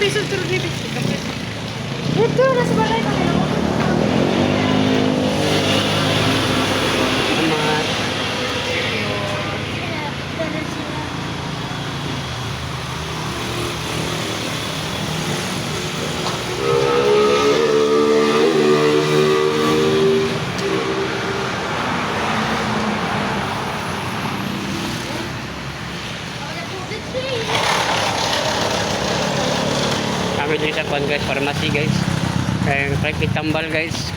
Lisod turod ni. Dito, nasa balay pa kayo. Ang mga Pero sila. Kami dito sa kwan, guys, pharmacy, guys. Kaya private tambal, guys.